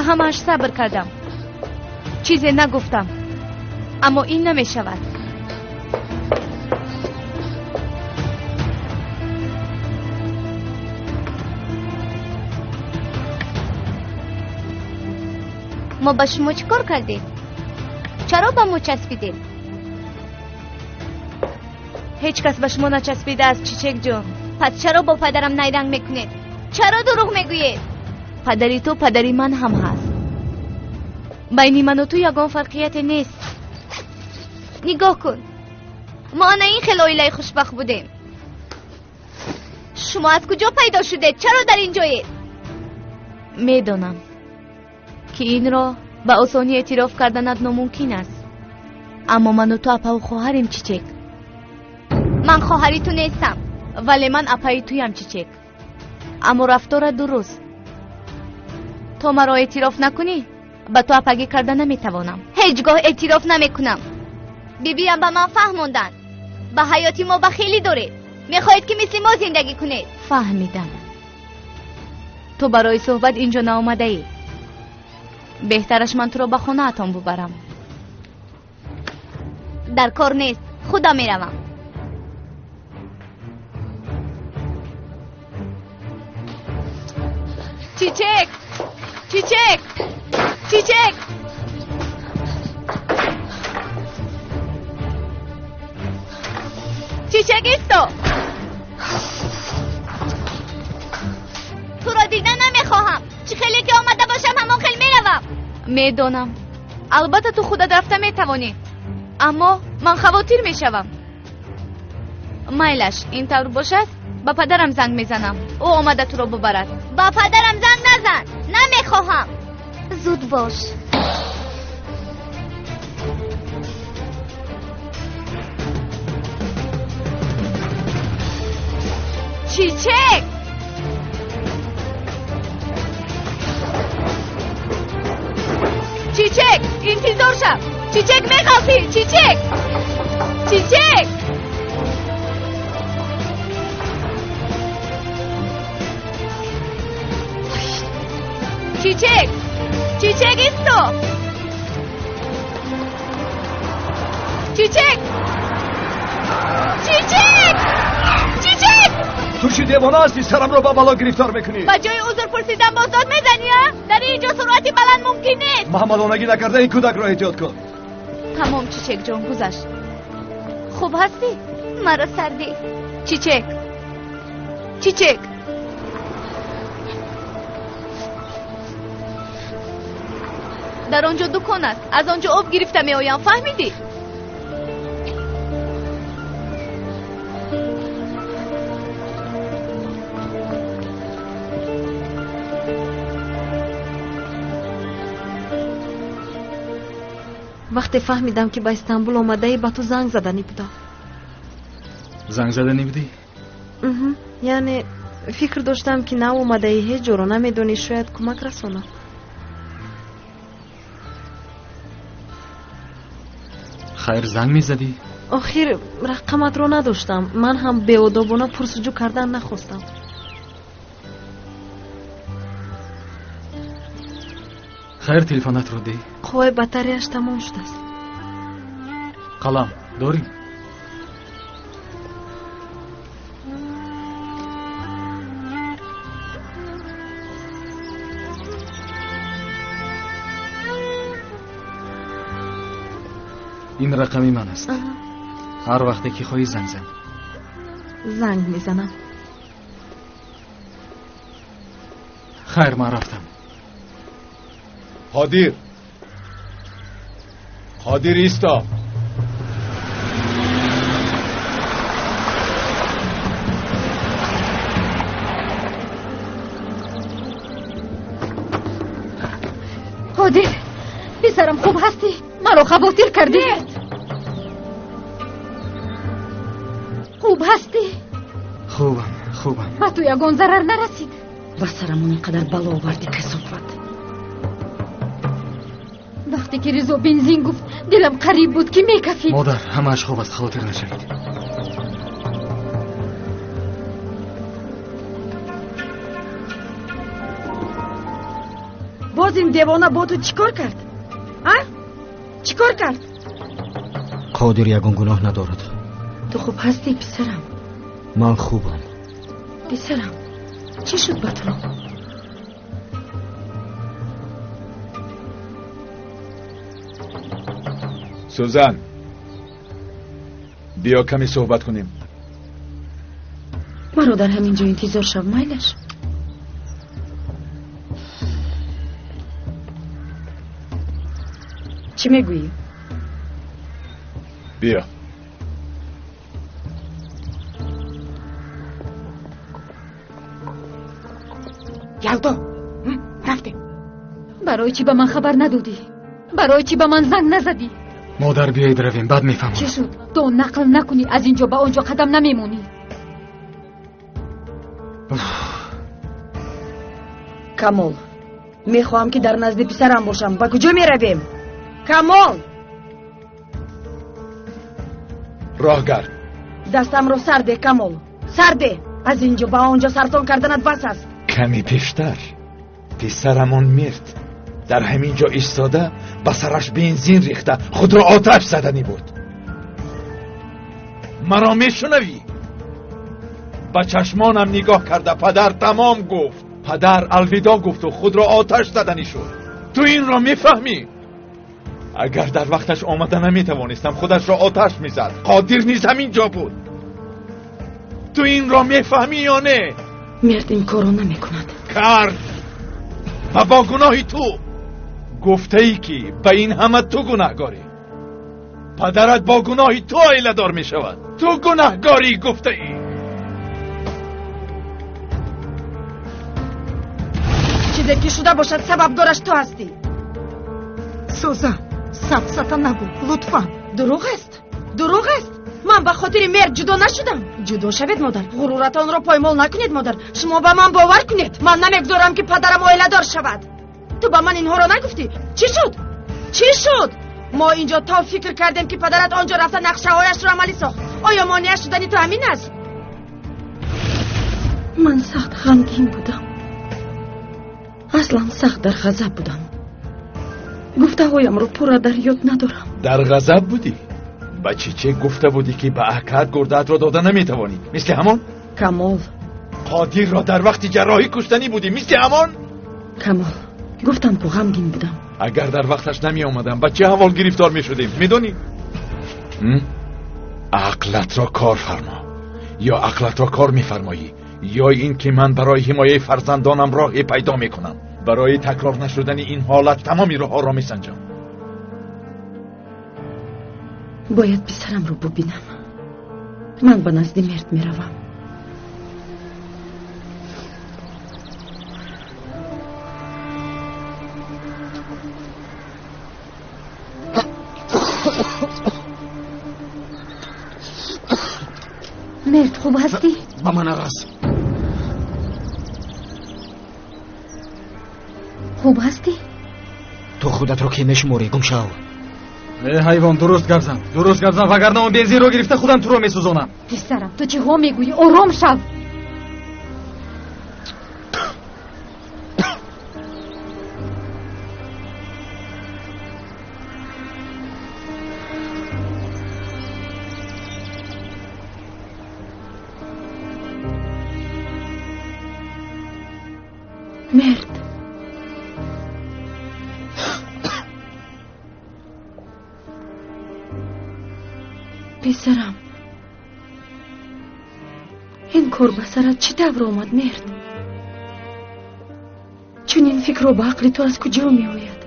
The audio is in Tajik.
Ба ҳамааш сабр кардам. Чизе нагуфтам. Аммо ин намешавад. Мо ба шумо чӣ кор кардем? Чаро ба мо часпидед? Ҳеҷ кас ба шумо начаспидааст, Чичекҷон. Пас чаро бо падарам найранг мекунед? Чаро дурӯғ мегӯед? Падари ту падари ман ҳам ҳаст. Байни ману ту ягон фарқияте нест. Нигоҳ кун, мо ана ин хел оилаи хушбахт будем. Шумо аз куҷо пайдо шудед? Чаро дар ин ҷоед? Медонам, ки инро ба осонӣ эътироф карданат номумкин аст. Аммо ману ту апаву хоҳарем, Чичек. Ман хоҳари ту нестам. Вале ман апаи туям, Чичек. Аммо рафторат дуруст. То маро эътироф накунӣ, ба ту апагӣ карда наметавонам. Ҳеҷ гоҳ эътироф намекунам. Бибиям ба ман фаҳмонданд. Ба ҳаёти мо бахилӣ доред. Мехоҳед, ки мисли мо зиндагӣ кунед. Фаҳмидам. Ту барои суҳбат инҷо наомадаӣ. Беҳтараш ман туро ба хонаатон бубарам. Дар кор нест, худам меравам. Чичек! Чичек! Чичек! Чичек, исто! Туро дида намехоҳам. Чӣ хеле ки омада бошам, ҳамон хел меравам. Медонам. Албатта ту худат рафта метавонӣ. Аммо ман хавотир мешавам. Майлаш, ин тавр бошад, ба падарам занг мезанам. Ӯ омада туро бубарад. Ба падарам занг назан. Намехоҳам. Зуд бош. Чичек! Чичек, интизор шав. Чичек, меғалтӣ. Чичек! Чичек! Чичек! Чичек, исто! Чичек! Чичек! Чичек! Ту чӣ девона ҳастӣ? Сарамро ба бало гирифтор мекунӣ. Ба ҷои узр пурсидан боз дод мезанӣ, а? Дар ин ҷо суръати баланд мумкин нест. Маҳмадонагӣ накарда ин кӯдакро эҳтиёт кун. Тамом, Чичекҷон, гузашт. Хуб ҳастӣ? Маро сардӣ. Чичек! Чичек! Дар он ҷо дукон аст. Аз он ҷо об гирифта меоям, фаҳмидӣ? Вақте фаҳмидам, ки ба Истанбул омадаӣ, ба ту занг заданӣ будам. Занг заданӣ будӣ? Яъне фикр доштам, ки нав омадаӣ, ҳеҷ ҷоро намедонӣ, шояд кӯмак расонам. Хайр, занг мезадӣ? Охир рақаматро надоштам. Ман ҳам беодобона пурсуҷӯ кардан нахостам. Хайр, телефонатро деҳ. Қувваи батареяш тамом шудааст. Қалам дорӣ? Ин рақами ман аст. Ҳар вақте ки хоҳӣ занг зан. Занг мезанам. Хайр, ман рафтам. Қодир! Қодир, исто! Қодир, писарам, хуб ҳастӣ? Маро хавотир кардӣ. Хуб ҳастӣ? Хубам, хубам. Ба ту ягон зарар нарасид? Ба сарамон ин қадар бало оварди, касофат. Вақте ки Ризо бензин гуфт, дилам қариб буд, ки мекафид. Модар, ҳамааш хуб аст, хавотир нашавед. Боз ин девона бо ту чӣ кор кард? А? Чӣ кор кард? Қодир ягон гуноҳ надорад. Ту хуб ҳастӣ, писарам? Ман хубам. Писарам, чӣ шуд ба ту? Сузан, биё каме суҳбат кунем. Маро дар ҳамин ҷо интизор шав, майлаш? Чӣ мегӯӣ? Биё. Ялдо, рафтем. Барои чӣ ба ман хабар надодӣ? Барои чӣ ба ман занг назадӣ? Модар, биёед равем, баъд мефаҳмам. Чӣ шуд? То нақл накунӣ, аз ин ҷо ба он ҷо қадам намемонӣ. Камол, мехоҳам ки дар назди писарам бошам. Ба куҷо меравем? Камол! Роҳгард. Дастамро сар де, Камол, сар де. Аз ин ҷо ба он ҷо сартон карданат бас аст. Каме пештар писарамон мирд. Дар ҳамин ҷо истода ба сараш бензин рехта худро оташ заданӣ буд. Маро мешунавӣ? Ба чашмонам нигоҳ карда падар тамом гуфт. Падар алвидо гуфту худро оташ заданӣ шуд. Ту инро мефаҳмӣ? Агар дар вақташ омада наметавонистам, худашро оташ мезад. Қодир низ ҳамин ҷо буд. Ту инро мефаҳмӣ ё не? Мерд ин корро намекунад. Кард ва бо гуноҳи ту. Гуфтаӣ ки ба ин ҳама ту гунаҳгорӣ. Падарат бо гуноҳи ту оиладор мешавад. Ту гунаҳгорӣ, гуфтаӣ. Чизе ки шуда бошад, сабабгораш ту ҳастӣ. Сузан, сафсата нагӯ, лутфан. Дурӯғ аст, дурӯғ аст. Ман ба хотири Мерд ҷудо нашудам. Ҷудо шавед, модар. Ғуруратонро поймол накунед, модар. Шумо ба ман бовар кунед. Ман намегузорам ки падарам оиладор шавад. Ту ба ман инҳоро нагуфтӣ. Чӣ шуд? Чӣ шуд? Мо инҷо то фикр кардем ки падарат он ҷо рафта нақшаҳояшро амалӣ сохт. Оё монеа шудани ту ҳамин аст? Ман сахт ғамгин будам. Аслан сахт дар ғазаб будам. Гуфтаҳоямро пурра дар ёд надорам. Дар ғазаб будӣ? Ба чичек гуфта будӣ ки ба акат гурдаатро дода наметавонӣ. Мисли ҳамон? Камол. Қодирро дар вақти ҷарроҳӣ куштанӣ будӣ. Мисли ҳамон? Камол, гуфтам ку ғамгин будам. Агар дар вақташ намеомадам, ба чӣ ҳавол гирифтор мешудем, медонӣ? Ақлатро кор фармо. Ё ақлатро кор мефармоӣ, ё ин ки ман барои ҳимояи фарзандонам роҳе пайдо мекунам. Барои такрор нашудани ин ҳолат тамоми роҳҳоро месанҷам. Бояд писарамро бубинам. Ман ба назди Мерд меравам. Мерд, хуб ҳастӣ? Ба ман араз. Хуб ҳастӣ? Ту худатро ки мешуморӣ, гум шав. Э ҳайвон, дуруст гап зан, дуруст гап зан, вагарна он бензинро гирифта худам туро месӯзонам. Писарам, ту чиҳо мегӯӣ? Ором шав. Мерд, писарам, ин кор ба сарат чӣ тавр омад, Мерд? Чунин фикрро ба ақли ту аз куҷо меояд?